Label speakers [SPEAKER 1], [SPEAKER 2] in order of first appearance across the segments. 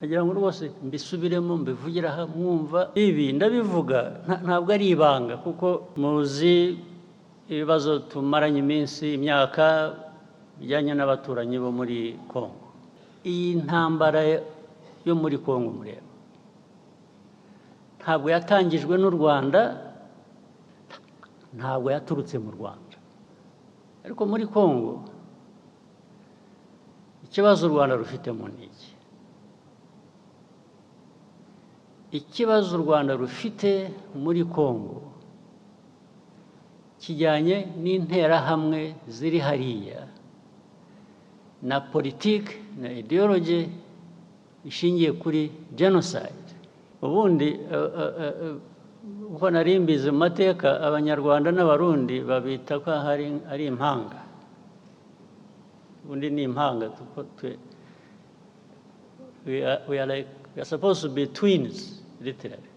[SPEAKER 1] Nagira ngo rwose mbisubiremo mbivugira aha mwumva ibi ndabivuga ntabwo ari ibanga kuko muzi ibibazo tumaranye iminsi imyaka bijyanye n'abaturanyi bo muri Kongo. Iyi ntambara yo muri Kongo mureba ntabwo yatangijwe n'u Rwanda, ntabwo yaturutse mu Rwanda, ariko muri Kongo ikibazo u Rwanda rufitemo ni iki? Ikibazo u Rwanda rufite muri Kongo kijyanye n'interahamwe ziri hariya na politiki na ideology ishingiye kuri genocide. Ubundi uko nari mbizi mu mateka, Abanyarwanda n'Abarundi babita ko ari impanga. Ubundi ni impanga, we are supposed to be twins literally.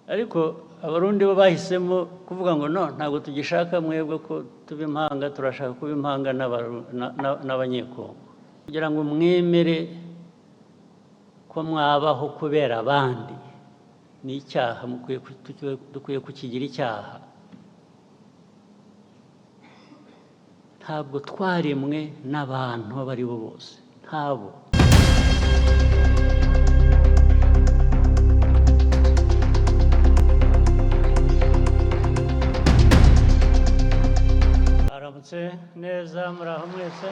[SPEAKER 1] Ariko Abarundi bo bahisemo kuvuga ngo no, ntabwo tugishaka mwebwe ko tuba impanga, turashaka kuba impanga n'Abanyekongo, kugira ngo mwemere ko mwabaho kubera abandi. Ni icyaha, dukwiye kukigira icyaha. Ntabwo twaremwe n'abantu abo ari bo bose, ntabo. Aramutse neza, muraho mwese.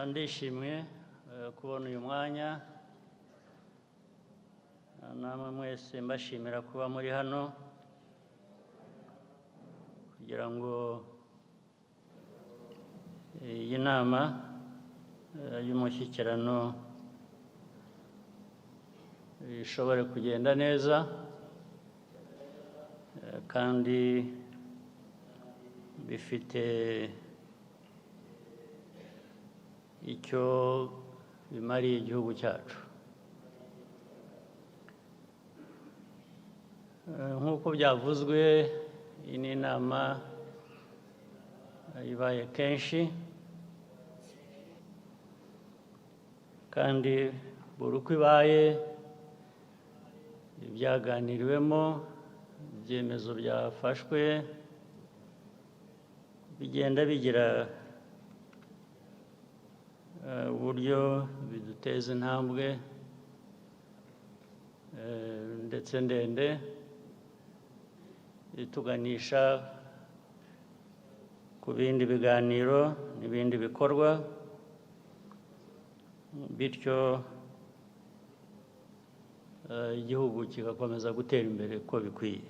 [SPEAKER 1] Ndishimye kubona uyu mwanya, namwe mwese mbashimira kuba muri hano kugira ngo iyi nama y'umushyikirano ishobore kugenda neza, kandi bifite icyo bimariye igihugu cyacu. Nk'uko byavuzwe, iyi ni inama ibaye kenshi, kandi buri uko ibaye ibyaganiriwemo, ibyemezo byafashwe bigenda bigira uburyo biduteza intambwe ndetse ndende ituganisha ku bindi biganiro n'ibindi bikorwa, bityo igihugu kigakomeza gutera imbere uko bikwiye.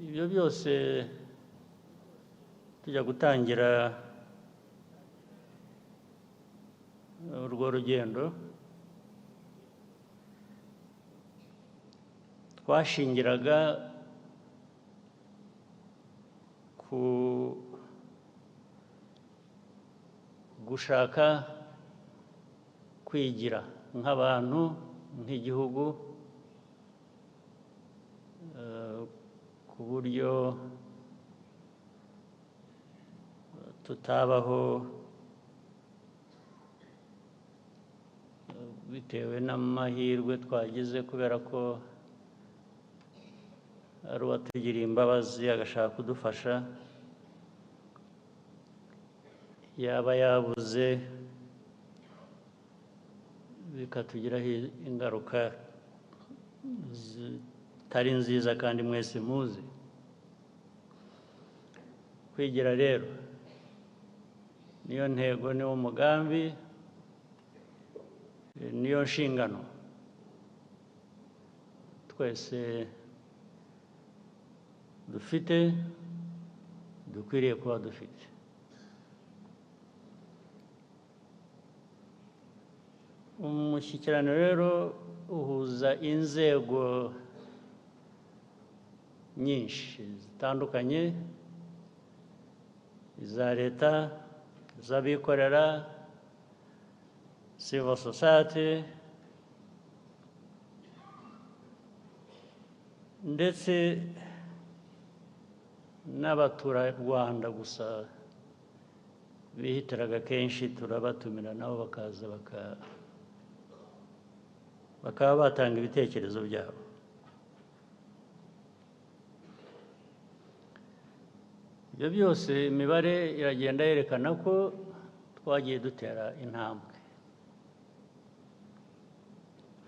[SPEAKER 1] Ibyo byose tujya gutangira urwo rugendo, twashingiraga ku gushaka kwigira nk'abantu, nk'igihugu, ku buryo tutabaho bitewe n'amahirwe twagize kubera ko ari uwatugiriye imbabazi agashaka kudufasha, yaba yabuze bikatugiraho ingaruka zitari nziza kandi mwese muzi. Kwigira rero niyo ntego, niwo mugambi, niyo nshingano twese dufite, dukwiriye kuba dufite. Umushyikirano rero uhuza inzego nyinshi zitandukanye, iza leta, iz'abikorera, civil society, Ndetse n'abaturarwanda gusa bihitiraga kenshi turabatumira nabo bakaza bakaba batanga ibitekerezo byabo. Ibyo byose imibare iragenda yerekana ko twagiye dutera intambwe.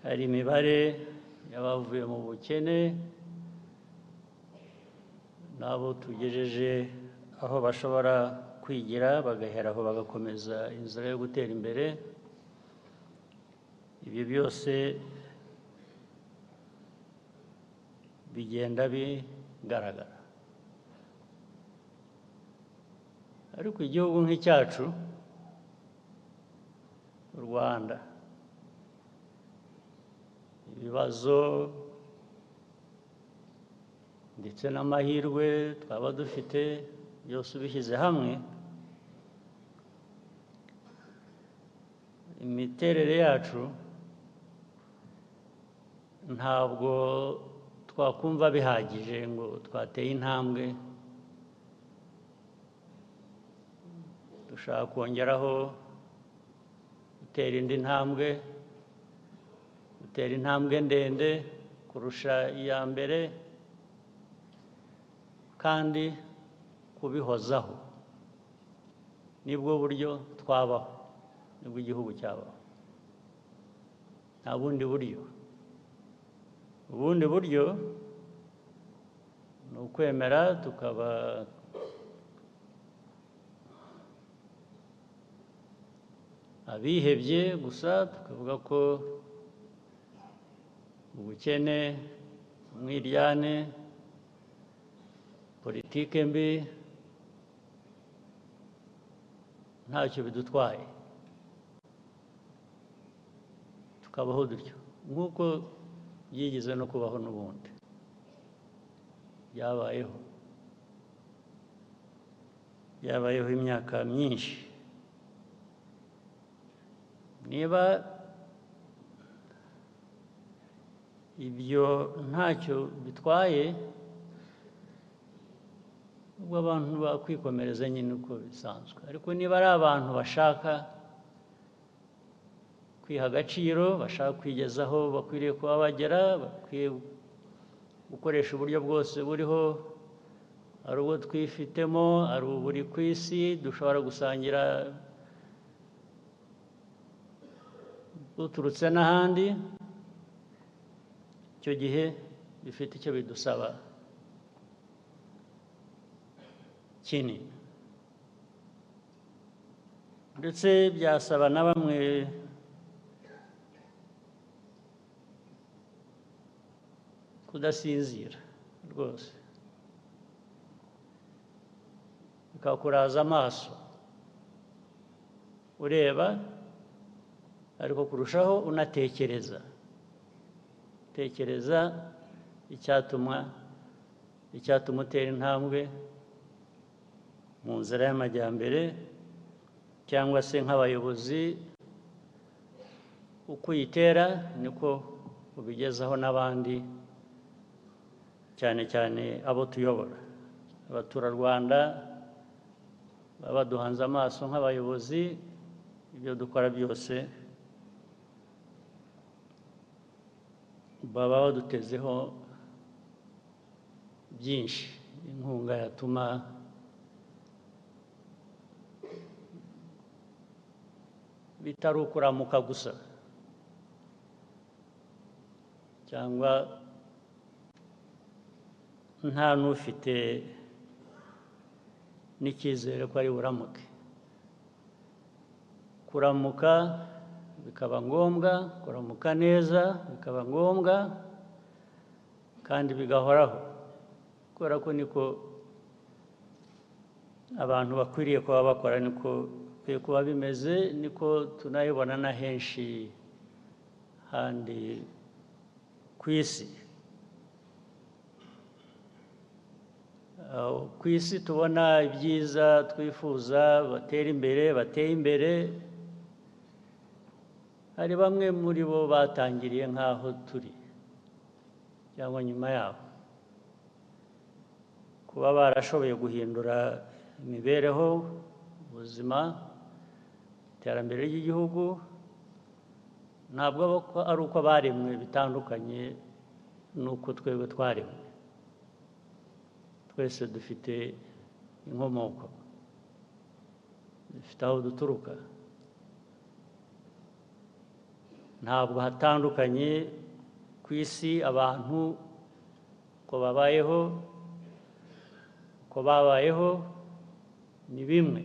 [SPEAKER 1] Hari imibare y'abavuye mu bukene n'abo tugejeje aho bashobora kwigira bagahera aho bagakomeza inzira yo gutera imbere. Ibi byose bigenda bigaragara. Ariko igihugu nk'icyacu u Rwanda, ibibazo ndetse n'amahirwe twaba dufite byose ubishyize hamwe, imiterere yacu ntabwo twakumva bihagije ngo twateye intambwe. Dushaka kongeraho gutera indi ntambwe, gutera intambwe ndende kurusha iya mbere, kandi kubihozaho nibwo buryo twabaho, nibwo igihugu cyabaho. Nta bundi buryo. Ubundi buryo ni ukwemera tukaba abihebye gusa, tukavuga ko ubukene, umwiryane, politike mbi ntacyo bidutwaye, tukabaho dutyo nk'uko byigeze no kubaho n'ubundi byabayeho, byabayeho imyaka myinshi. Niba ibyo ntacyo bitwaye, ubwo abantu bakwikomereza nyine uko bisanzwe. Ariko niba ari abantu bashaka kwiha agaciro, bashaka kwigeza aho bakwiriye kuba bagera, bakwiye gukoresha uburyo bwose buriho, ari ubwo twifitemo, ari uburi ku isi dushobora gusangira buturutse n'ahandi, icyo gihe bifite icyo bidusaba kinini. Ndetse byasaba na bamwe kudasinzira rwose, bikakuraza amaso ureba, ariko kurushaho unatekereza, tekereza icyatuma utera intambwe mu nzira y'amajyambere, cyangwa se nk'abayobozi uko uyitera niko ubigezaho n'abandi, cyane cyane abo tuyobora. Abaturarwanda baba baduhanze amaso nk'abayobozi, ibyo dukora byose baba badutezeho byinshi, inkunga yatuma bitari ukuramuka gusa cyangwa nta n'ufite n'icyizere ko ari buramuke. Kuramuka bikaba ngombwa, kuramuka neza bikaba ngombwa, kandi bigahoraho, kubera ko niko abantu bakwiriye kuba bakora, niko bikwiye kuba bimeze, niko tunayibona na henshi handi ku isi. Ku isi tubona ibyiza twifuza, batera imbere, bateye imbere. Hari bamwe muri bo batangiriye nk'aho turi cyangwa nyuma yabo. Kuba barashoboye guhindura imibereho, ubuzima, iterambere ry'igihugu, ntabwo ari uko baremwe bitandukanye n'uko twebwe twaremwe. Twese dufite inkomoko, dufite aho duturuka, ntabwo hatandukanye ku isi. Abantu uko babayeho, uko babayeho ni bimwe.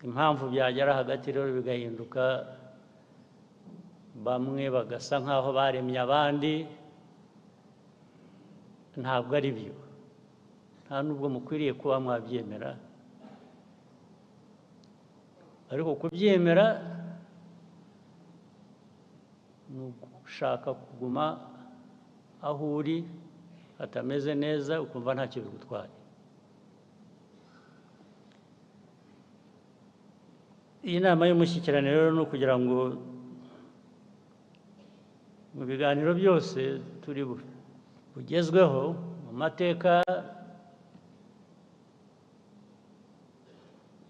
[SPEAKER 1] Impamvu byagera hagati rero bigahinduka, bamwe bagasa nk'aho baremye abandi, ntabwo ari byo. Nta nubwo mukwiriye kuba mwabyemera, ariko kubyemera ni ugushaka kuguma aho uri hatameze neza, ukumva ntacyo bigutwaye. Iyi nama y'umushyikirano rero ni ukugira ngo mu biganiro byose turi bugezweho mu mateka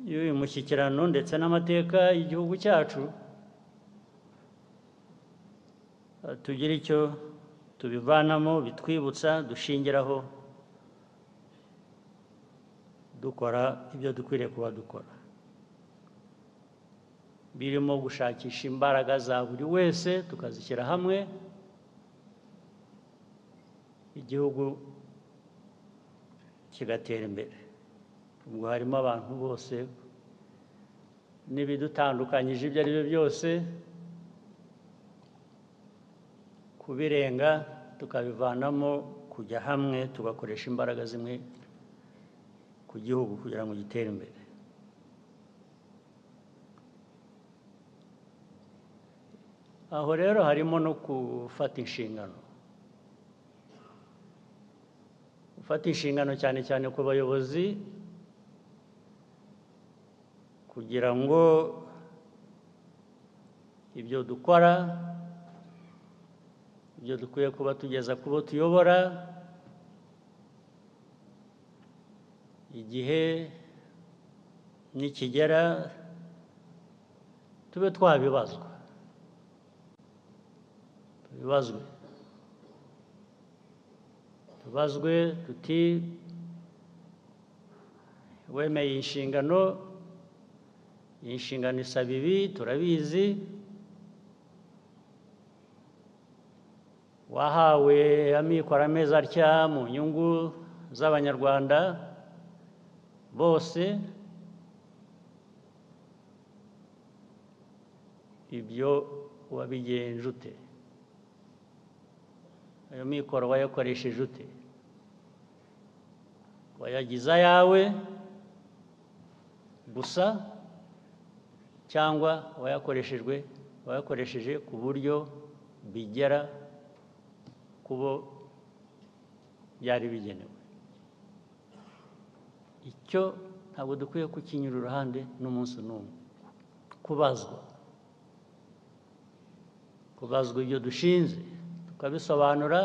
[SPEAKER 1] y'uyu mushyikirano ndetse n'amateka y'igihugu cyacu, tugire icyo tubivanamo bitwibutsa, dushingiraho dukora ibyo dukwiriye kuba dukora, birimo gushakisha imbaraga za buri wese tukazishyira hamwe, igihugu kigatera imbere. Ubwo harimo abantu bose n'ibidutandukanyije ibyo ari byo byose, kubirenga tukabivanamo kujya hamwe, tugakoresha imbaraga zimwe ku gihugu kugira ngo gitere imbere. Aho rero harimo no gufata inshingano, gufata inshingano cyane cyane ku bayobozi, kugira ngo ibyo dukora, ibyo dukwiye kuba tugeza ku bo tuyobora, igihe nikigera tube twabibazwa, tubibazwe, tubazwe tuti wemeye inshingano, iyi nshingano isaba ibi, turabizi, wahawe amikoro ameze atya mu nyungu z'Abanyarwanda bose, ibyo wabigenje ute? Ayo mikoro wayakoresheje ute? Wayagize ayawe gusa cyangwa wayakoresheje ku buryo bigera kubo byari bigenewe? Icyo ntabwo dukwiye kukinyura uruhande n'umunsi n'umwe. Kubazwa ibyo dushinze tukabisobanura,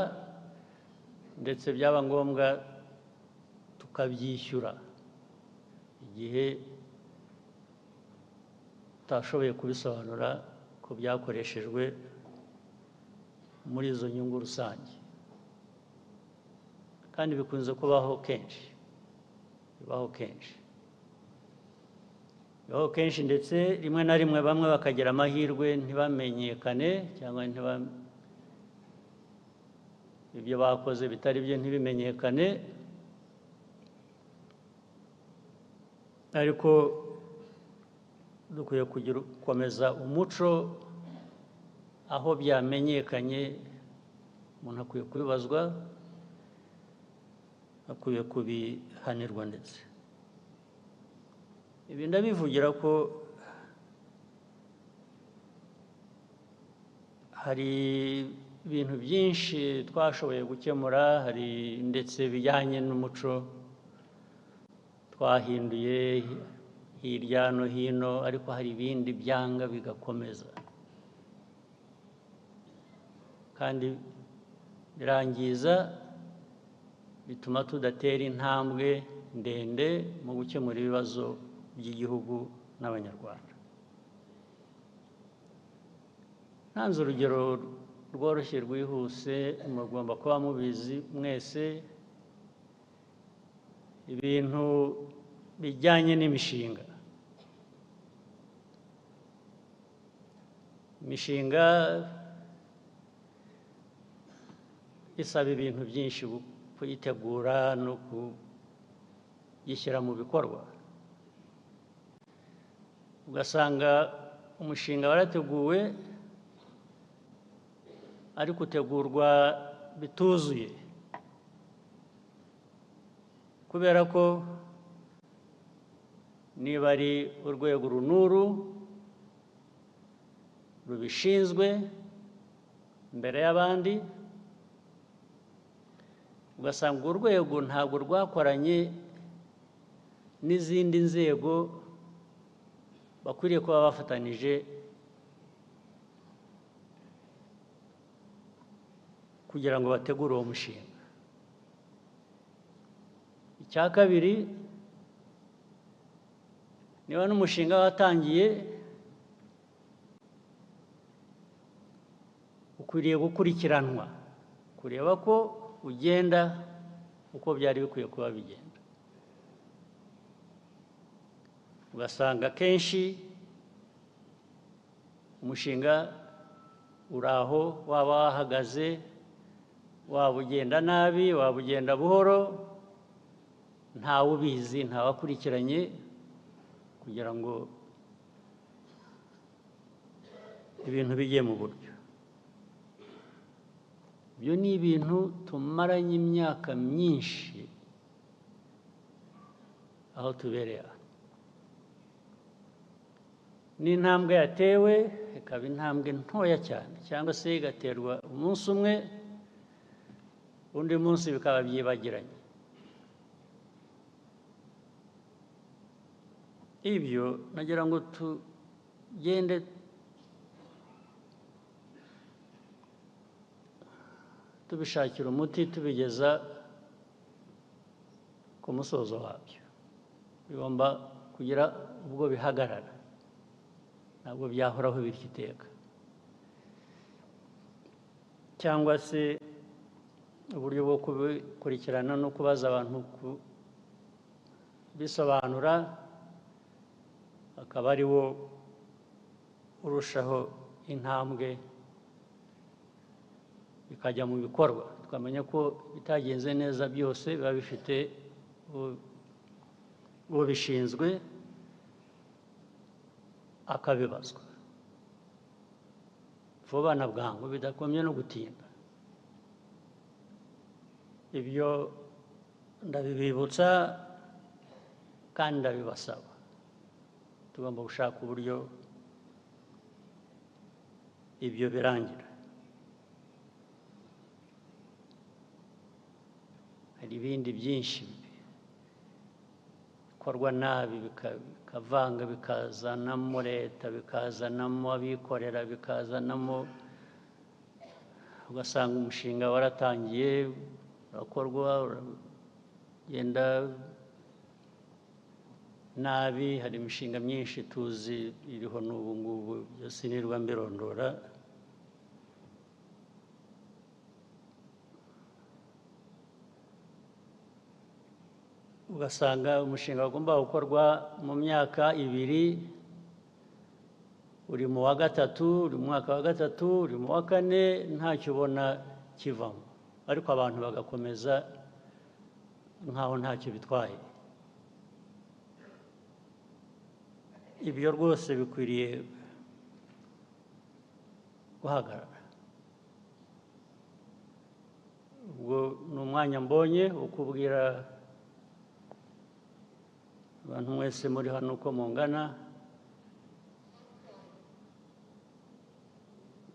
[SPEAKER 1] ndetse byaba ngombwa tukabyishyura igihe tutashoboye kubisobanura ko byakoreshejwe muri izo nyungu rusange. Kandi bikunze kubaho kenshi, bibaho kenshi, bibaho kenshi, ndetse rimwe na rimwe bamwe bakagira amahirwe ntibamenyekane, cyangwa ibyo bakoze bitari byo ntibimenyekane, ariko dukwiye gukomeza umuco aho byamenyekanye umuntu akwiye kubibazwa, akwiye kubihanirwa. Ndetse ibi ndabivugira ko hari ibintu byinshi twashoboye gukemura, hari ndetse bijyanye n'umuco twahinduye hirya no hino, ariko hari ibindi byanga bigakomeza kandi birangiza, bituma tudatera intambwe ndende mu gukemura ibibazo by'igihugu n'Abanyarwanda. Ntanze urugero rworoshye rwihuse, mugomba kuba mubizi mwese, ibintu bijyanye n'imishinga. Imishinga isaba ibintu byinshi kuyitegura no kuyishyira mu bikorwa. Ugasanga umushinga warateguwe ariko utegurwa bituzuye, kubera ko niba ari urwego runuru rubishinzwe mbere y'abandi, ugasanga urwego ntabwo rwakoranye n'izindi nzego bakwiriye kuba bafatanije kugira ngo bategure uwo mushinga. Icya kabiri, niba n'umushinga watangiye ukwiriye gukurikiranwa, kureba ko ugenda uko byari bikwiye kuba bigenda. Ugasanga kenshi umushinga uraho, waba wahagaze, waba ugenda nabi, waba ugenda buhoro, ntawe ubizi, ntawakurikiranye kugira ngo ibintu bijye mu buryo. Ibyo ni ibintu tumaranye imyaka myinshi aho tubereye. N'intambwe yatewe ikaba intambwe ntoya cyane, cyangwa se igaterwa umunsi umwe, undi munsi bikaba byibagiranye. Ibyo nagira ngo tugende tubishakira umuti, tubigeza ku musozo wabyo. Bigomba kugira ubwo bihagarara, ntabwo byahoraho bityo iteka. Cyangwa se uburyo bwo kubikurikirana no kubaza abantu kubisobanura akaba ari wo urushaho intambwe bikajya mu bikorwa, tukamenya ko bitagenze neza byose biba bifite ubishinzwe akabibazwa vuba na bwangu, bidakomye no gutinda. Ibyo ndabibibutsa kandi ndabibasaba. Tugomba gushaka uburyo ibyo birangira. Hari ibindi byinshi bikorwa nabi, bikavanga, bikazanamo leta, bikazanamo abikorera, bikazanamo, ugasanga umushinga waratangiye urakorwa, uragenda nabi. Hari imishinga myinshi tuzi iriho n'ubu ngubu, byose nirwa mbirondora. Ugasanga umushinga wagomba gukorwa mu myaka 2 uri mu wa 3, uri mu mwaka wa 3, uri mu wa 4, ntacyo ubona kivamo, ariko abantu bagakomeza nkaho ntacyo bitwaye. Ibyo rwose bikwiriye guhagarara. Ubwo ni umwanya mbonye wo kubwira abantu mwese muri hano uko mungana,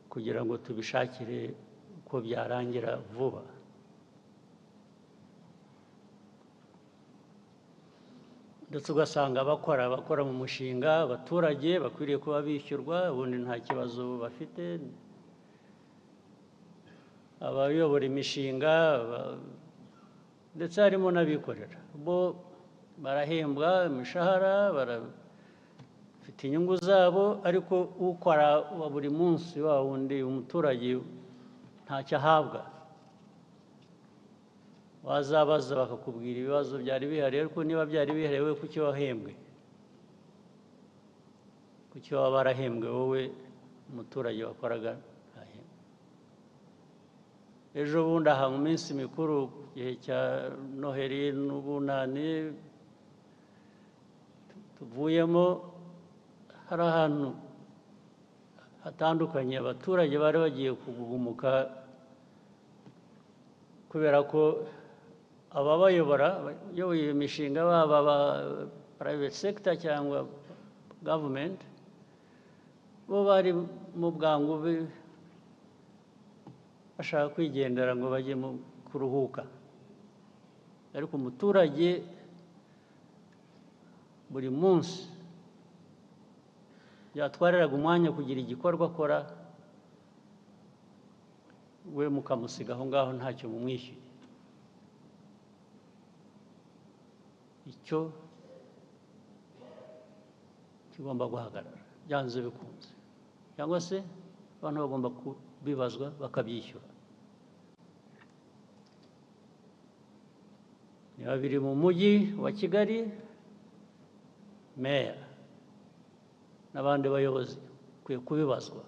[SPEAKER 1] kugira ngo tubishakire uko byarangira vuba. Ndetse ugasanga abakora mu mushinga, abaturage bakwiriye kuba bishyurwa, ubundi nta kibazo bafite. Abayobora imishinga, Ndetse harimo n'abikorera, bo barahembwa imishahara, barafite inyungu zabo, ariko ukora wa buri munsi wa wundi umuturage ntacyo ahabwa. Wazabaza bakakubwira ibibazo byari bihari, ariko niba byari bihari wowe kuki wahembwe? Kuki waba warahembwe wowe umuturage wakoraga ntahembwe? Ejo bundi aha mu minsi mikuru, igihe cya Noheli n'Ubunani tuvuyemo, hari ahantu hatandukanye abaturage bari bagiye kugumuka kubera ko ababayobora, abayoboye iyo mishinga, baba aba private sector cyangwa government, bo bari mu bwangu bashaka kwigendera ngo bajye mu kuruhuka, ariko umuturage buri munsi byatwariraga umwanya kugira igikorwa akora, we mukamusiga aho ngaho ntacyo mumwishyuye. Icyo kigomba guhagarara byanze bikunze, cyangwa se abantu bagomba kubibazwa bakabyishyura. Niba biri mu mujyi wa Kigali, meya n'abandi bayobozi ukwiye kubibazwa.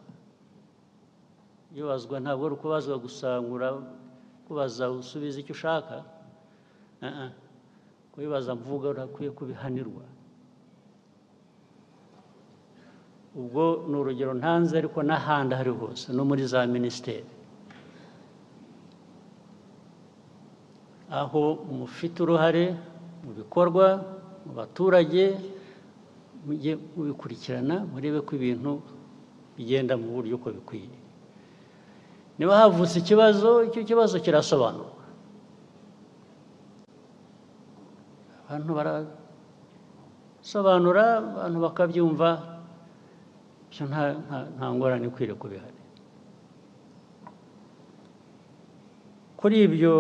[SPEAKER 1] Ibibazwa ntabwo ari ukubazwa gusa ngo urakubaza usubize icyo ushaka, kubibaza mvuga urakwiye kubihanirwa. Ubwo ni urugero ntanze, ariko n'ahandi aho ari hose, no muri za minisiteri aho mufite uruhare mu bikorwa mu baturage, mujye mubikurikirana murebe ko ibintu bigenda mu buryo uko bikwiye. Niba havutse ikibazo, icyo kibazo kirasobanurwa, abantu barasobanura, abantu bakabyumva, ibyo nta ngorane ikwiriye kubihari. Kuri ibyo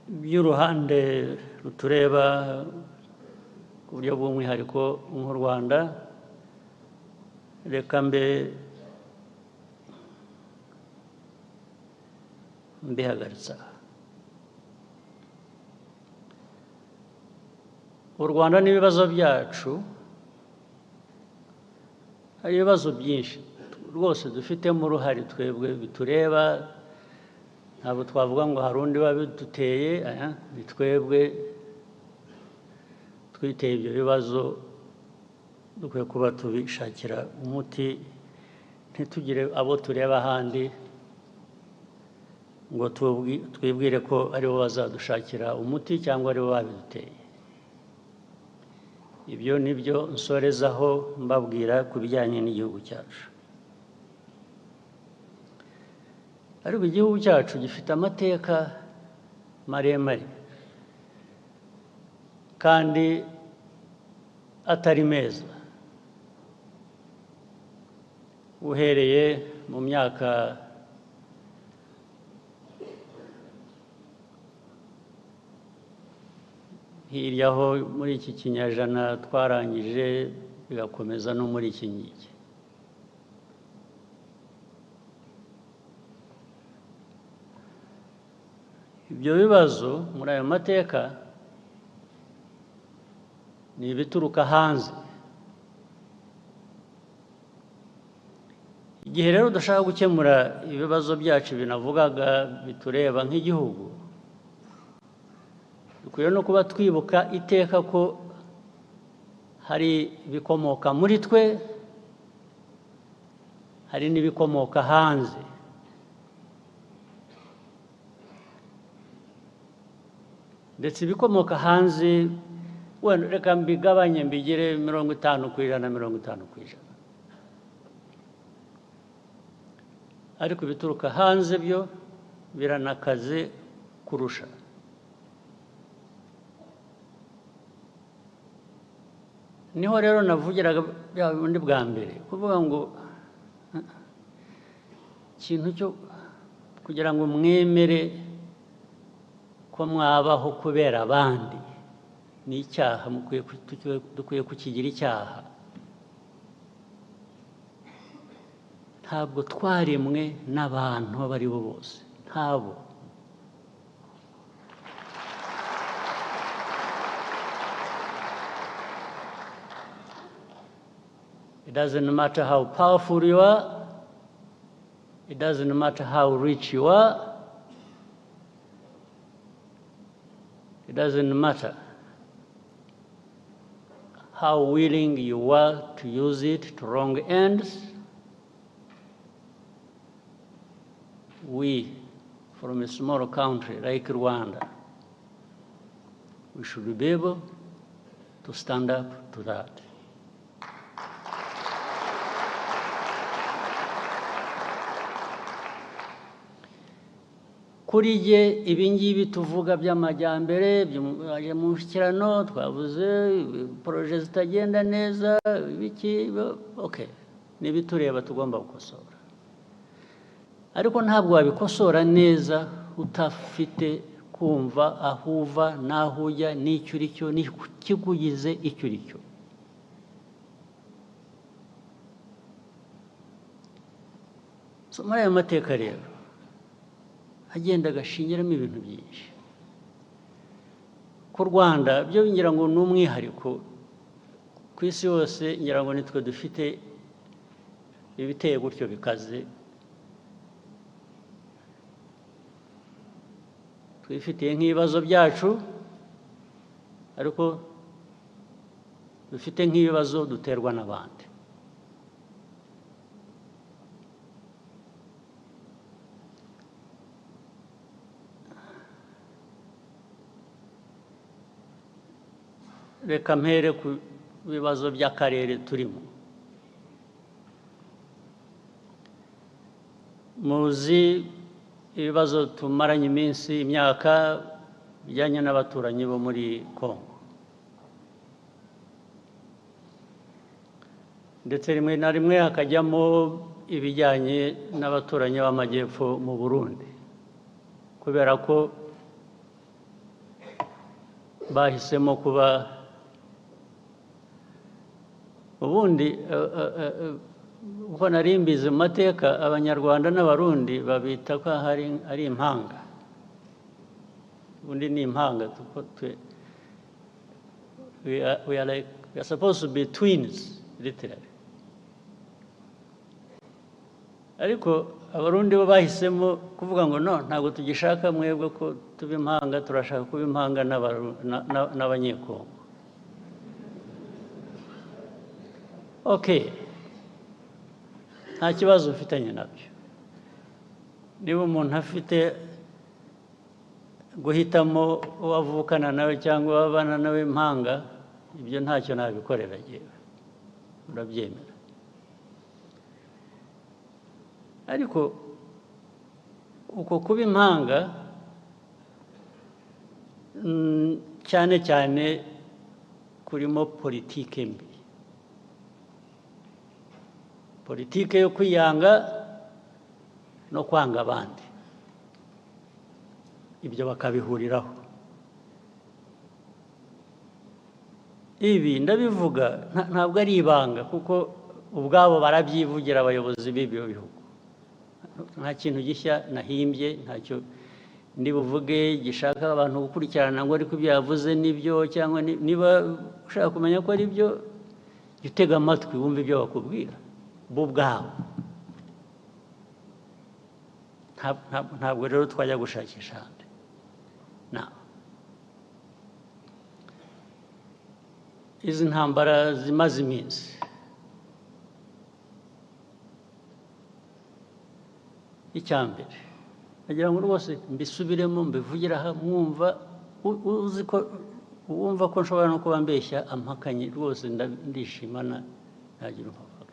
[SPEAKER 1] by'uruhande rutureba ku buryo bw'umwihariko nk'u Rwanda, reka mbe mbihagaritsa. U Rwanda n'ibibazo byacu, hari ibibazo byinshi rwose dufitemo uruhare twebwe bitureba, ntabwo twavuga ngo hari undi wabiduteye, ni twebwe twiteye ibyo bibazo, dukwiye kuba tubishakira umuti, ntitugire abo tureba ahandi ngo twibwire ko aribo bazadushakira umuti cyangwa aribo babiduteye. Ibyo nibyo nsorezaho mbabwira ku bijyanye n'igihugu cyacu. Ariko igihugu cyacu gifite amateka maremare kandi atari meza, uhereye mu myaka hirya aho muri iki kinyejana twarangije, bigakomeza no muri iki ngiki. Ibyo bibazo muri ayo mateka ni ibituruka hanze. Igihe rero dushaka gukemura ibibazo byacu binavugaga bitureba nk'igihugu, dukwiye no kuba twibuka iteka ko hari ibikomoka muri twe, hari n'ibikomoka hanze. Ndetse ibikomoka hanze wenda reka mbigabanye mbigire 50% 50%, ariko ibituruka hanze byo biranakaze kurusha. Niho rero navugiraga bya bundi bwa mbere, kuvuga ngo ikintu cyo kugira ngo mwemere Ko mwabaho kubera abandi ni icyaha, dukwiye kukigira icyaha. Ntabwo twaremwe n'abantu abo ari bo bose, ntabo. It doesn't matter how powerful you are, it doesn't matter how rich you are, it doesn't matter how willing you are to use it to wrong ends. We, from a small country like Rwanda, we should be able to stand up to that. Kuri jye ibingibi tuvuga by'amajyambere mu mushyikirano twavuze poroje zitagenda neza ibiki, okay, n'ibitureba tugomba gukosora, ariko ntabwo wabikosora neza utafite kumva aho uva n'aho ujya n'icyo uri cyo n'ikikugize icyo uri cyo. So muri ayo mateka rero agenda agashingiramo ibintu byinshi. Ku Rwanda byo ngira ngo ni umwihariko ku isi yose, ngira ngo nitwe dufite ibiteye gutyo bikaze, twifitiye nk'ibibazo byacu, ariko dufite nk'ibibazo duterwa n'abandi. Reka mpere ku bibazo by'akarere turimo. Muzi ibibazo tumaranye iminsi, imyaka, bijyanye n'abaturanyi bo muri Kongo, ndetse rimwe na rimwe hakajyamo ibijyanye n'abaturanyi b'amajyepfo mu Burundi, kubera ko bahisemo kuba ubundi uko nari mbizi mu mateka, Abanyarwanda n'Abarundi babita ko ari impanga. Ubundi ni impanga, we are supposed to be twins literally. Ariko Abarundi bo bahisemo kuvuga ngo no, ntabwo tugishaka mwebwe ko tuba impanga, turashaka kuba impanga n'Abanyekongo. Okay, nta kibazo ufitanye nabyo. Niba umuntu afite guhitamo uwo avukana nawe cyangwa uwo abana nawe impanga, ibyo ntacyo nabikorera yewe, urabyemera. Ariko uko kuba impanga cyane cyane kurimo politike mbi, politike yo kwiyanga no kwanga abandi, ibyo bakabihuriraho. Ibi ndabivuga ntabwo ari ibanga, kuko ubwabo barabyivugira abayobozi b'ibyo bihugu. Nta kintu gishya nahimbye, ntacyo ndi buvuge gishaka abantu gukurikirana ngo ariko ibyo yavuze nibyo, cyangwa niba ushaka kumenya ko ari byo, jya utega amatwi wumve ibyo bakubwira bo ubwabo. Ntabwo rero twajya gushakisha ahandi. Izi ntambara zimaze iminsi, icya mbere nagira ngo rwose mbisubiremo, mbivugire aha mwumva, uzi ko wumva ko nshobora no kuba mbeshya ampakanye rwose, ndishima ntagira impamvu.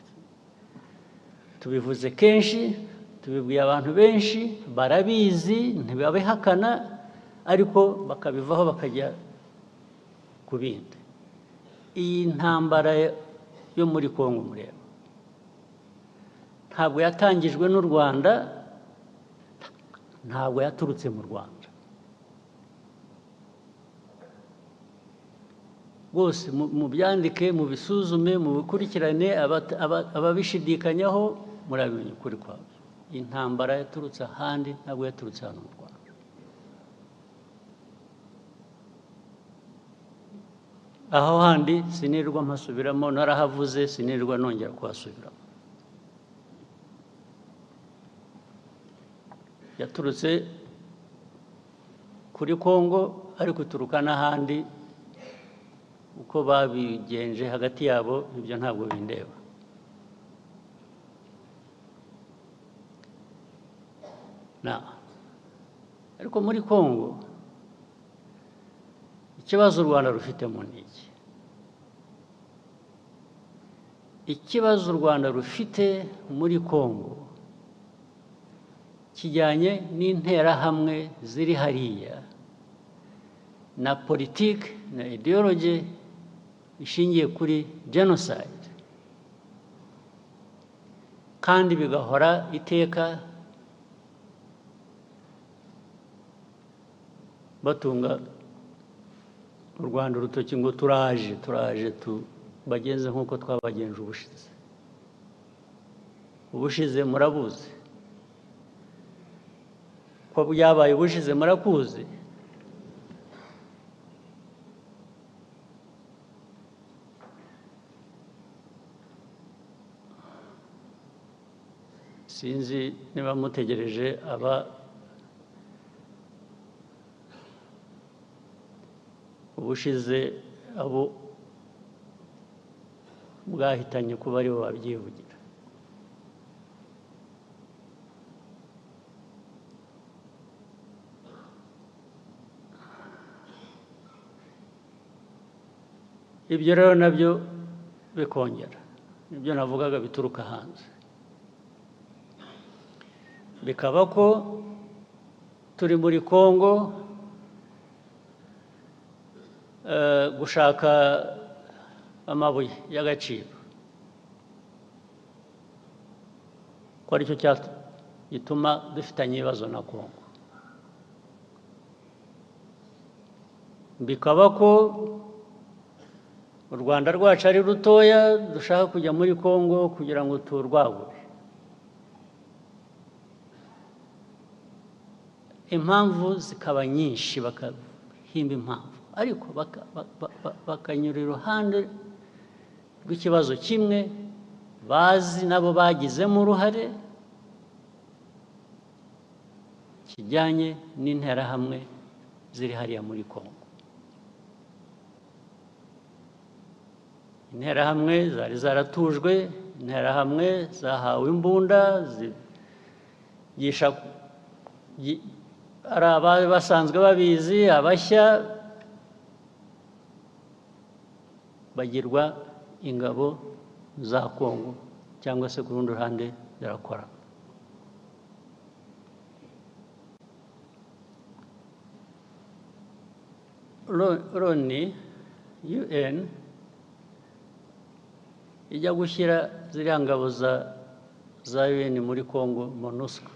[SPEAKER 1] Tubivuze kenshi, tubibwiye abantu benshi, barabizi, ntibabihakana, ariko bakabivaho bakajya ku bindi. Iyi ntambara yo muri Kongo mureba ntabwo yatangijwe n'u Rwanda, ntabwo yaturutse mu Rwanda. Rwose mubyandike, mubisuzume, mubikurikirane, ababishidikanyaho murabimenya ukuri kwabyo. Intambara yaturutse ahandi, ntabwo yaturutse hano mu Rwanda. Aho handi sinirwa mpasubiramo, narahavuze, sinirwa nongera kuhasubiramo. Yaturutse kuri Kongo, ariko ituruka n'ahandi, uko babigenje hagati yabo ibyo ntabwo bindeba. Ariko muri Kongo ikibazo u Rwanda rufitemo ni iki? Ikibazo u Rwanda rufite muri Kongo kijyanye n'interahamwe ziri hariya na politiki na ideology ishingiye kuri genocide, kandi bigahora iteka batunga u Rwanda urutoki ngo turaje turaje tubagenze nk'uko twabagenje ubushize. Ubushize murabuzi ko byabaye, ubushize murakuzi. Sinzi niba mutegereje aba ubushize abo bwahitanye kuba aribo babyivugira. Ibyo rero nabyo bikongera ibyo navugaga bituruka hanze, bikaba ko turi muri Kongo gushaka amabuye y'agaciro, ko aricyo gituma dufitanye ibibazo na Kongo. Bikaba ko u Rwanda rwacu ari rutoya, dushaka kujya muri Kongo kugira ngo turwagure. Impamvu zikaba nyinshi, bakahimba impamvu, ariko bakanyura iruhande rw'ikibazo kimwe bazi nabo bagizemo uruhare, kijyanye n'interahamwe ziri hariya muri Kongo. Interahamwe zari zaratujwe, interahamwe zahawe imbunda, zigisha ari abari basanzwe babizi, abashya bagirwa ingabo za Kongo cyangwa se ku rundi ruhande zirakora. Loni UN ijya gushyira ziriya ngabo za UN muri Kongo, MONUSCO,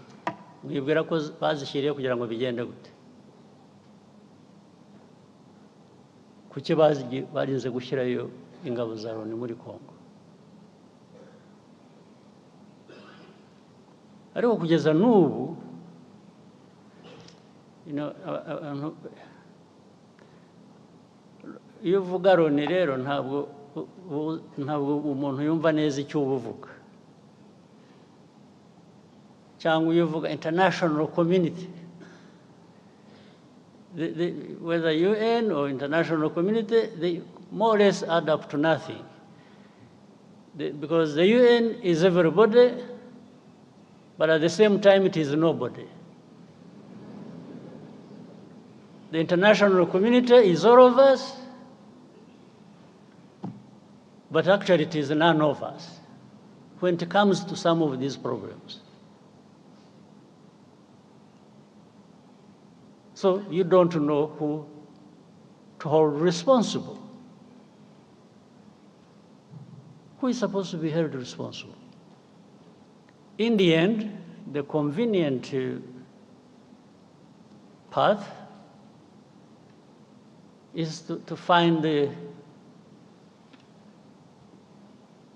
[SPEAKER 1] mwibwira ko bazishyiriye kugira ngo bigende gute? Kuki barinze gushyirayo ingabo za Loni muri Kongo? Ariko kugeza n'ubu iyo uvuga Loni rero ntabwo umuntu yumva neza icyo uba uvuga, cyangwa iyo uvuga international community, whether UN or international community, they more or less add up to nothing. Because the UN is everybody, but at the same time it is nobody. The international community is all of us, but actually it is none of us when it comes to some of these problems. So you don't know who to hold responsible. Who is supposed to be held responsible? In the end, the convenient path is to find the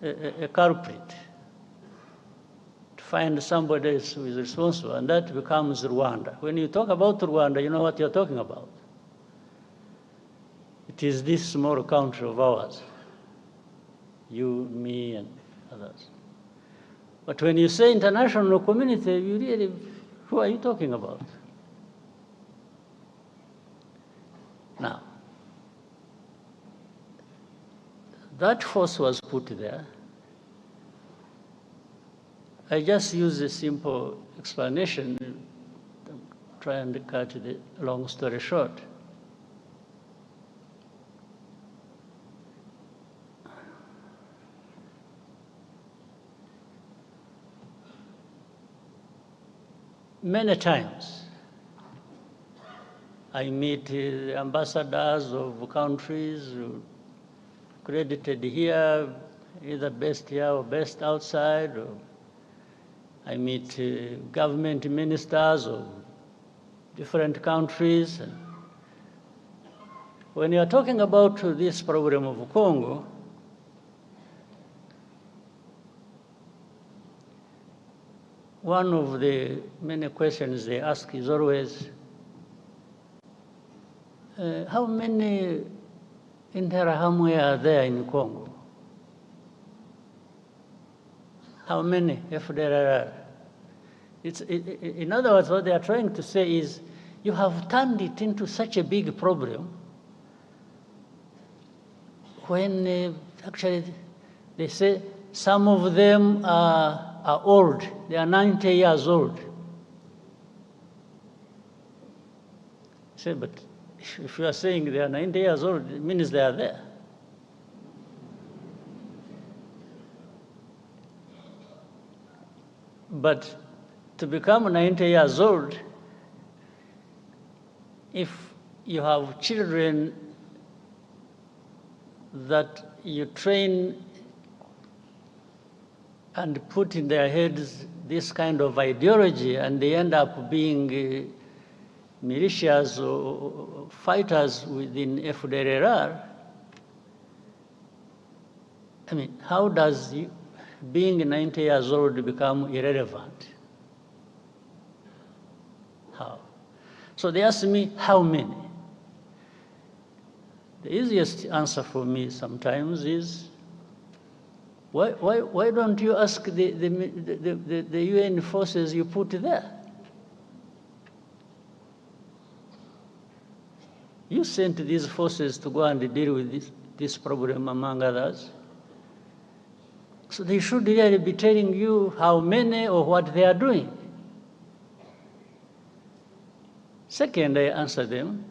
[SPEAKER 1] a culprit, to find somebody else who is responsible, and that becomes Rwanda. When you talk about Rwanda, you know what you're talking about. It is this small country of ours, you, me, and others. But when you say international community, you really, who are you talking about? Now, that force was put there. I just use a simple explanation, trying to cut the long story short. Many times, I meet ambassadors of countries accredited here, either based here or based outside. Or I meet government ministers of different countries. And when you are talking about this problem of Congo, one of the many questions they ask is always, how many Interahamwe are there in Congo? How many FDLR? In other words, what they are trying to say is, you have turned it into such a big problem when actually they say some of them are old, they are 90 years old. Say, but if you are saying they are 90 years old, it means they are there. But to become 90 years old, if you have children that you train and put in their heads this kind of ideology, and they end up being militias or fighters within FDLR, I mean, how does being 90 years old become irrelevant? How? So they ask me, how many? The easiest answer for me sometimes is, why don't you ask the UN forces you put there? You sent these forces to go and deal with this problem, among others. So they should really be telling you how many or what they are doing. Second, I answer them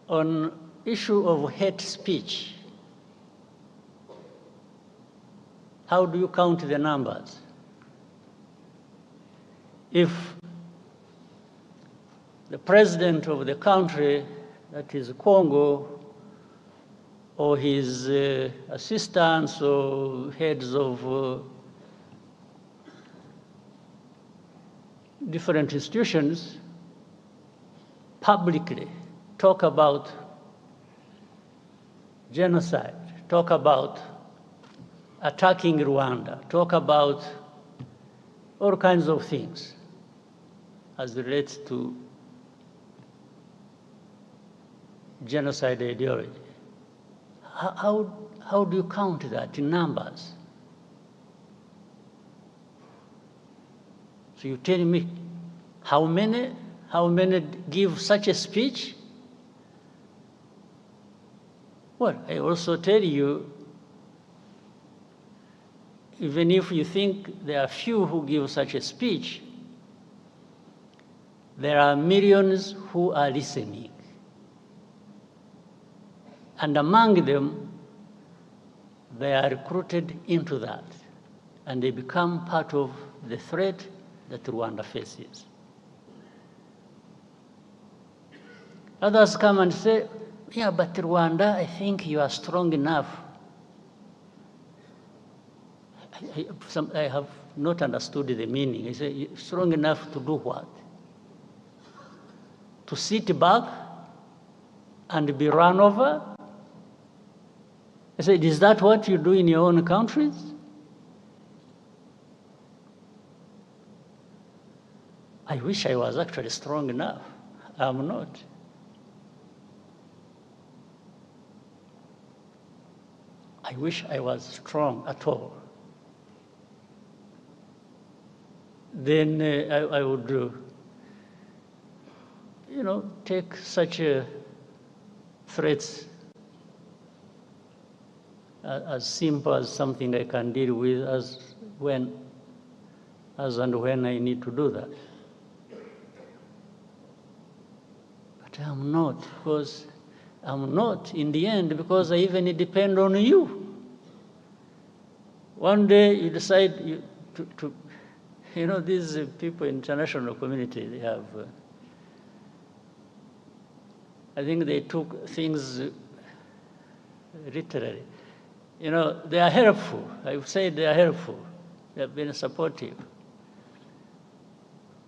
[SPEAKER 1] on issue of hate speech. How do you count the numbers? If the president of the country, that is Congo, or his assistants or heads of different institutions publicly talk about genocide, talk about attacking Rwanda, talk about all kinds of things as relates to genocide ideology. How do you count that in numbers? So you tell me how many give such a speech? Well, I also tell you, even if you think there are few who give such a speech, there are millions who are listening. And among them, they are recruited into that, and they become part of the threat that Rwanda faces. Others come and say, yeah, but Rwanda, I think you are strong enough. I have not understood the meaning. I say, strong enough to do what? To sit back and be run over? I said, is that what you do in your own countries? I wish I was actually strong enough. I'm not. I wish I was strong at all. Then I would, take such threats as simple as something I can deal with as and when I need to do that. But I'm not, because I'm not in the end, because I even depend on you. One day you decide to these people in the international community, they have, I think they took things literally. They are helpful. I would say they are helpful. They have been supportive.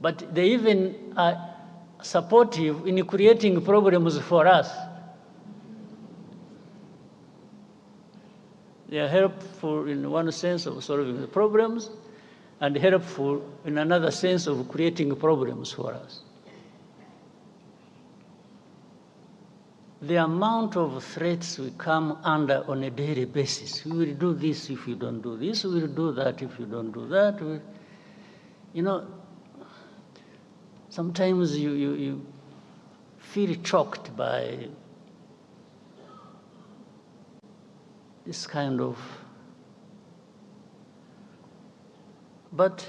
[SPEAKER 1] But they even are supportive in creating problems for us. They are helpful in one sense of solving the problems, and helpful in another sense of creating problems for us. The amount of threats we come under on a daily basis. We will do this if you don't do this, we will do that if you don't do that. Sometimes you feel choked by this kind of, but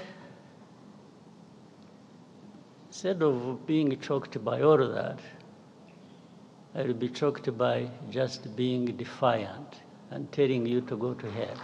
[SPEAKER 1] instead of being choked by all of that, I will be choked by just being defiant and telling you to go to hell.